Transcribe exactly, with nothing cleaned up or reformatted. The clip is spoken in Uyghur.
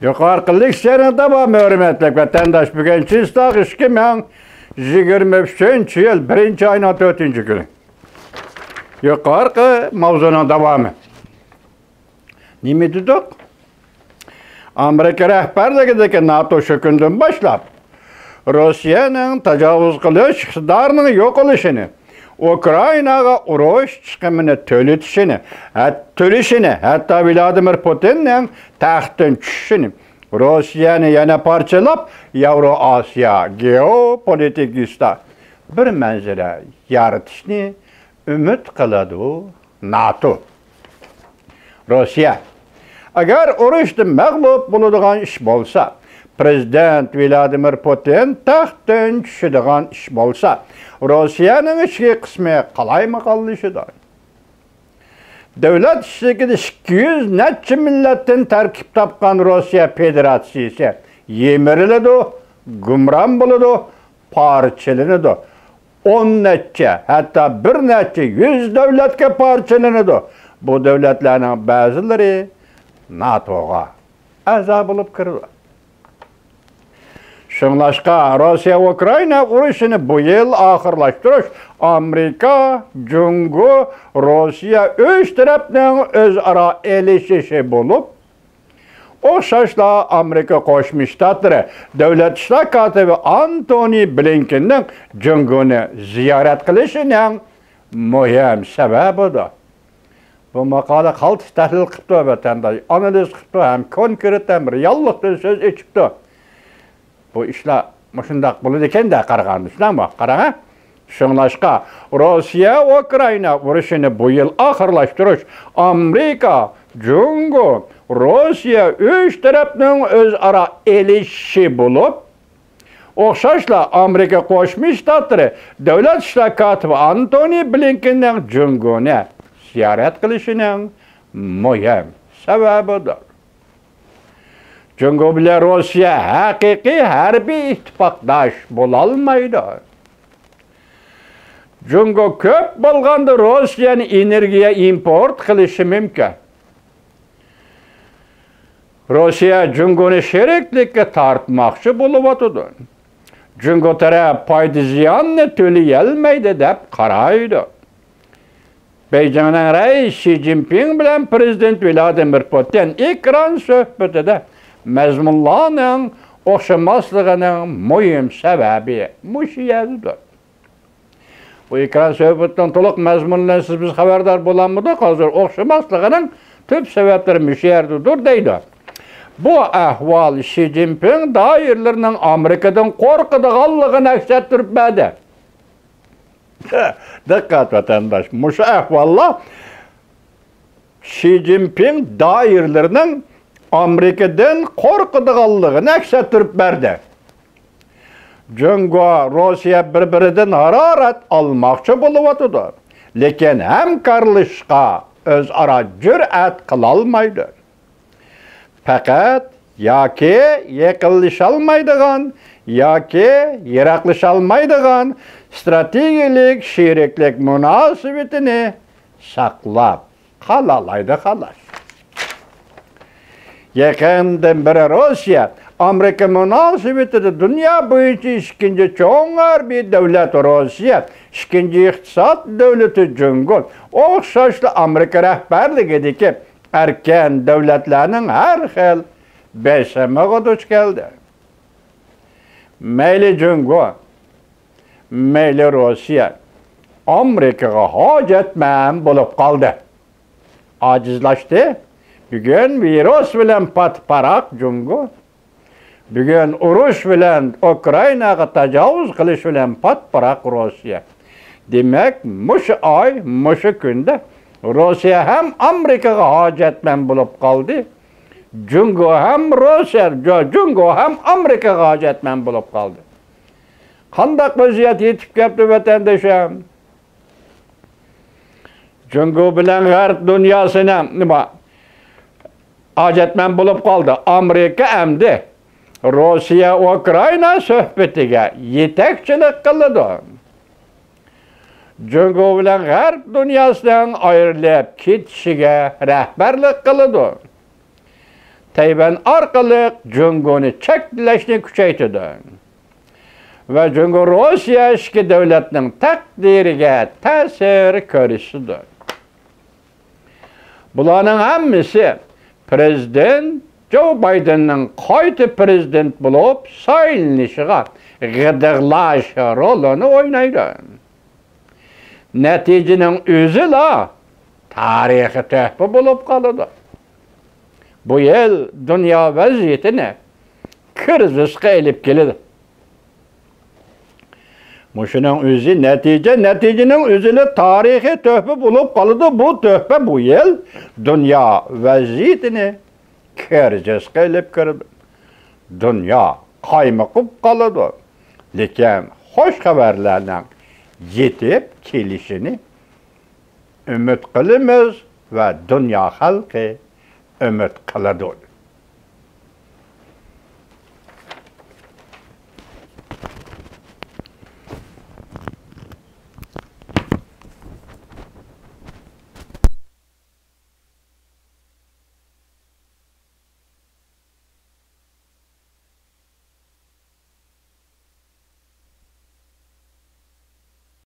يۇقىرىقى لېكسىيەنىڭ داۋامى، ھۆرمەتلىك ۋەتەنداش، بۈگۈن چىسلاق ئىككى مىڭ يىگىرمە ئۈچىنچى يىل بىرىنچى ئاينىڭ تۆتىنچى كۈنى. يۇقىرىقى ماۋزۇنىڭ داۋامى. نېمە دېدۇق؟ ئامېرىكا رەھبەرلىكىدىكى ناتو شۇ كۈندىن باشلاپ روسىيەنىڭ تاجاۋۇز قىلىش ئىقتىدارىنىڭ يوقىلىشىنى، ئۇكرائىناغا ئۇرۇش چىقىمىنى تۆلىتىشىنى، ھەت-، تۆلىشىنى، ھەتتا ۋلادىمىر پۇتىننىڭ تەختتىن چۈشۈشىنى، روسىيەنى يەنە پارچىلاپ، ياۋرو ئاسىيا گېئوپولىتىكىسىدا بىر مەنزىرە يارىتىشنى ئۈمىد قىلىدۇ ناتو. روسىيە ئەگەر ئۇرۇشتا مەغلۇپ بولىدىغان ئىش بولسا، پىرېزىدېنت ۋلادىمىر پۇتىن تەختتىن چۈشىدىغان ئىش بولسا، روسىيەنىڭ ئىچكى قىسمى قالايمىقانلىشىدۇ. دۆلەت ئىچىدىكى ئىككى يۈز نەچچە مىللەتتىن تەركىب تاپقان روسىيە فېدېراتسىيىسى يىمىرىلىدۇ، گۇمران بولىدۇ، پارچىلىنىدۇ. ئون نەچچە، ھەتتا بىر نەچچە يۈز دۆلەتكە پارچىلىنىدۇ. بۇ دۆلەتلەرنىڭ بەزىلىرى ناتوغا ئەزا بولۇپ كىرىدۇ. شۇڭلاشقا، روسىيە ئۇكرائىنا ئۇرۇشىنى بۇ يىل ئاخىرلاشتۇرۇش ئامېرىكا، جۇڭگو، روسىيە ئۈچ تەرەپنىڭ ئۆزئارا ئېلىشىشى بولۇپ، ئوخشاشلا ئامېرىكا قوشما شتاتلىرى دۆلەت ئىشلار كاتىپى ئانتونى بلىنكېننىڭ جۇڭگونى زىيارەت قىلىشىنىڭ مۇھىم سەۋەبىدۇر. بۇ ماقالە قالتىس تەھلىل قىپتۇ، ۋەتەنداش، ئانالىز قىپتۇ، ھەم كونكرېت، ھەم رېئاللىقتىن سۆز ئېچىپتۇ. بۇ ئىشلار مۇشۇنداق بولىدىكەن-دە قارىغاندا، شۇنداقمۇ؟ قاراڭ، ھە؟ شۇڭلاشقا، روسىيە ئۇكرائىنا ئۇرۇشىنى بۇ يىل ئاخىرلاشتۇرۇش ئامېرىكا، جۇڭگو، روسىيە ئۈچ تەرەپنىڭ ئۆزئارا ئېلىشىشى بولۇپ، ئوخشاشلا ئامېرىكا قوشما شتاتلىرى دۆلەت ئىشلار كاتىپى ئانتونى بلىنكېننىڭ جۇڭگونى زىيارەت قىلىشىنىڭ مۇھىم سەۋەبىدۇر. جۇڭگو بىلەن روسىيە ھەقىقىي ھەربىي ئىتتىپاقداش بولالمايدۇ. جۇڭگو كۆپ بولغاندا روسىيەنى ئېنېرگىيە ئىمپورت قىلىشى مۇمكىن. روسىيە جۇڭگونى شېرىكلىككە تارتماقچى بولۇۋاتىدۇ. جۇڭگو تەرەپ پايدا زىياننى تۆلىيەلمەيدۇ دەپ قارايدۇ. بېيجىڭنىڭ رەئىسى شى جىنپىڭ بىلەن پىرېزىدېنت ۋلادىمىر پۇتىن ئېكران سۆھبىتىدە مەزمۇنلارنىڭ ئوخشىماسلىقىنىڭ مۇھىم سەۋەبى مۇشۇ يەردىدۇر. بۇ ئېكران سۆھبىتىنىڭ تولۇق مەزمۇنىدىن سىز بىز خەۋەردار بولالمىدۇق. ھازىر ئوخشىماسلىقىنىڭ تۈپ سەۋەبلىرى مۇشۇ يەردىدۇر دەيدۇ. بۇ ئەھۋال شى جىنپىڭ دائىرىلىرىنىڭ ئامېرىكىدىن قورقىدىغانلىقىنى ئەكس ئەتتۈرۈپ بەردى. دىققەت، ۋەتەنداش، مۇشۇ ئەھۋاللار شى جىنپىڭ دائىرىلىرىنىڭ ئامېرىكىدىن قورقىدىغانلىقىنى ئەكس ئەتتۈرۈپ بەردى. جۇڭگو، روسىيە بىر-بىرىدىن ھارارەت ئالماقچى بولۇۋاتىدۇ، لېكىن ھەمكارلىشىشقا ئۆزئارا جۈرئەت قىلالمايدۇ. پەقەت ياكى يېقىنلىشالمايدىغان، ياكى يىراقلىشالمايدىغان ئىستراتېگىيەلىك شېرىكلىك مۇناسىۋىتىنى ساقلاپ قالالايدۇ، خالاس. يېقىندىن بېرى روسىيە ئامېرىكا مۇناسىۋىتىدە دۇنيا بويىچە ئىككىنچى چوڭ ھەربىي دۆلەت روسىيە، ئىككىنچى ئىقتىساد دۆلىتى جۇڭگو، ئوخشاشلا ئامېرىكا رەھبەرلىكىدىكى ئەركىن دۆلەتلەرنىڭ ھەر خىل بېسىمىغا دۇچ كەلدى. مەيلى جۇڭگو، مەيلى روسىيە ئامېرىكىغا ھاجەتمەن بولۇپ قالدى. ئاجىزلاشتى. بۈگۈن ۋىرۇس بىلەن پات-پاراق جۇڭگو. بۈگۈن ئۇرۇش بىلەن، ئۇكرائىناغا تاجاۋۇز قىلىش بىلەن پات-پاراق روسىيە. دېمەك، مۇشۇ ئاي، مۇشۇ كۈندە روسىيە ھەم ئامېرىكىغا ھاجەتمەن بولۇپ قالدى، جۇڭگو ھەم روسىيە، جۇ-، جۇڭگو ھەم ئامېرىكىغا ھاجەتمەن بولۇپ قالدى. قانداق ۋەزىيەت يېتىپ كەپتۇ، ۋەتەندىشىم؟ جۇڭگو بىلەن غەرب دۇنياسىنىڭ نېمە، ھاجەتمەن بولۇپ قالدى. ئامېرىكا ئەمدى روسىيە ئۇكرائىنا سۆھبىتىگە يېتەكچىلىك قىلىدۇ. جۇڭگو بىلەن غەرب دۇنياسىنىڭ ئايرىلىپ كېتىشىگە رەھبەرلىك قىلىدۇ. تەيۋەن ئارقىلىق جۇڭگونى چەكلەشنى كۈچەيتىدۇ ۋە جۇڭگو روسىيە ئىككى دۆلەتنىڭ تەقدىرىگە تەسىر كۆرسىتىدۇ. بۇلارنىڭ ھەممىسى پىرېزىدېنت جو بايدېننىڭ قايتا پىرېزىدېنت بولۇپ سايلىنىشىغا غىدىقلاش رولىنى ئوينايدۇ. نەتىجىنىڭ ئۆزىلا تارىخىي تۆھپە بولۇپ قالىدۇ. بۇ يىل دۇنيا ۋەزىيىتىنى كىرىزىسقا ئېلىپ كېلىدۇ. مۇشۇنىڭ ئۆزى نەتىجە، نەتىجىنىڭ ئۆزىلا تارىخىي تۆھپە بولۇپ قالىدۇ. بۇ تۆھپە بۇ يىل دۇنيا ۋەزىيىتىنى كىرىزىسقا ئېلىپ كىرىدۇ. دۇنيا قايمۇقۇپ قالىدۇ. لېكىن خوش خەۋەرلەرنىڭ يېتىپ كېلىشىنى ئۈمىد قىلىمىز ۋە دۇنيا خەلقى ئۈمىد قىلىدۇ.